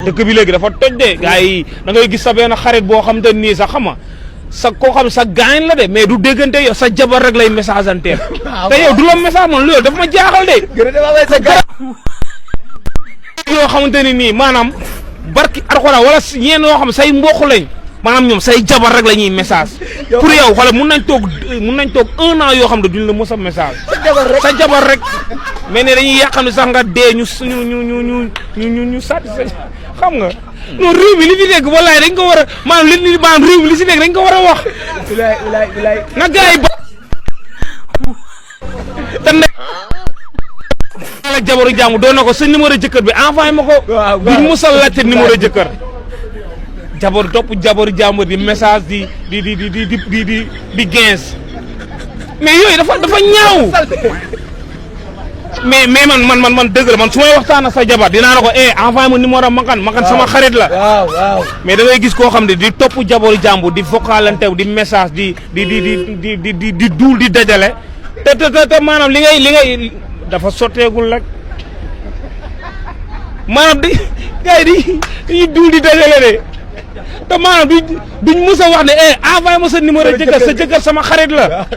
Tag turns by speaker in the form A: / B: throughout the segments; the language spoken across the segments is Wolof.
A: dëkk bi léegi dafa toj de gars yi da ngay gis sa benn xarit boo xam te nii sax xama sa koo xam sa gaañ la de mais du déggante yow sa jabar rek lay message anteel te yow du la message man loolu dafa ma jaaxal de yoo xamante ni nii maanaam barki Alxuraan wala ñeen yoo xam say mbokk lañ maanaam ñoom say jabar rek la ñuy message pour yow xoolal mun nañ toog 1 an yoo xam ne duñ la mos a message sa jabar rek mais ne dañuy yàqam ne sax nga dee ñu satisfait xam nga non réew mi li fi nekk wallaay dañ ko war a maanaam réew mi li si nekk dañ ko war a wax na gars yi ba te ne ak jabaru jàmm doon na ko sa numéro jëkkër bi envoyé ma ko duñ musal laajte numéro jëkkër jabaru jàmbur di message di 15 mais yooyu dafa ñaaw mais man dëgg la man su may waxtaan ak sa jabar dinaa la ko envoyé ma numéro makan sama xarit la
B: waaw
A: mais da ngay gis koo xam ne di topp jabaru jàmbur di vocalante di message di duul di dajale te maanaam li ngay dafa sotteegul rek maanaam gars yi dañuy duul di dajale de te maanaam duñ mës a wax ne envoyé ma sa numéro jëkkër sa jëkkër sama xarit la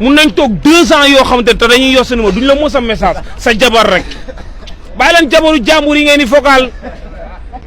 A: mun nañ toog 2 ans yoo xamante ne te dañuy yor sa numéro duñ la mës a message sa jabar rek bàyyi leen jabaru jàmbur yi ngeen di vocal